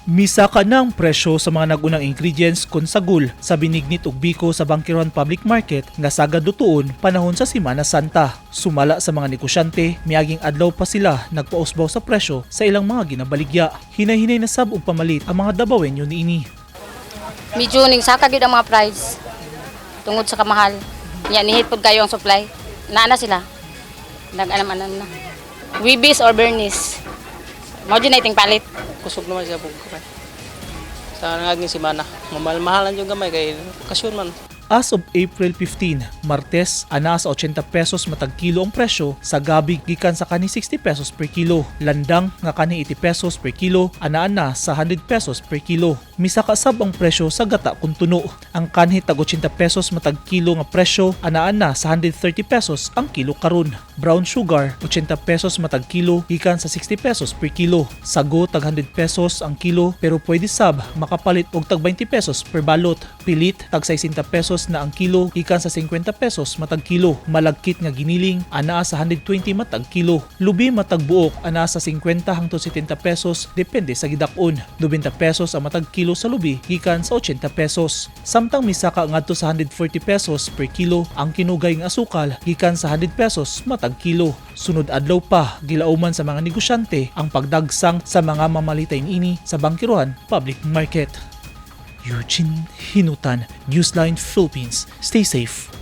Misaka na ang presyo sa mga nagunang ingredients kon sagol sa binignit ug biko sa Bangkerohan Public Market nga sagad lutuon panahon sa Semana Santa. Sumala sa mga negosyante, miaging adlaw pa sila nagpausbaw sa presyo sa ilang mga ginabaligya. Hinay-hinay na sab og pamalit ang mga Dabawenyo niini. Medyo ning saka gyud ang mga price tungod sa kamahal. Nya nihit pud kayo ang supply. Naa na sila. Nag-anam-anam na. Wibis or Bernice. Mao jud na iting palit. Kusog naman siya pug kamay. Sa nangaging semana, mamahal-mahalan yung gamay kay okasyon man. As of April 15, Martes, anaa sa 80 pesos matag kilo ang presyo sa gabi gikan sa kani 60 pesos per kilo. Landang nga kani 80 pesos per kilo, anaa na sa 100 pesos per kilo. Misaka sab ang presyo sa gata kung tuno. Ang kanhi tag 80 pesos matag kilo nga presyo, anaa na sa 130 pesos ang kilo karon. Brown sugar, 80 pesos matag kilo gikan sa 60 pesos per kilo. Sago tag 100 pesos ang kilo, pero pwede sab makapalit og tag 20 pesos per balot. Pilit tag 60 pesos na ang kilo gikan sa 50 pesos matag kilo. Malagkit nga giniling, anaa sa 120 matag kilo. Lubi matag buok, anaa sa 50 hangtod 70 pesos depende sa gidak-on. 90 pesos ang matag kilo sa lubi gikan sa 80 pesos. Samtang misaka ngadto sa 140 pesos per kilo ang kinugay nga asukal gikan sa 100 pesos matag kilo. Sunod adlaw pa gilauman sa mga negosyante ang pagdagsang sa mga mamalitay niini sa Bangkerohan Public Market. Eugene Hinutan, Newsline Philippines. Stay safe.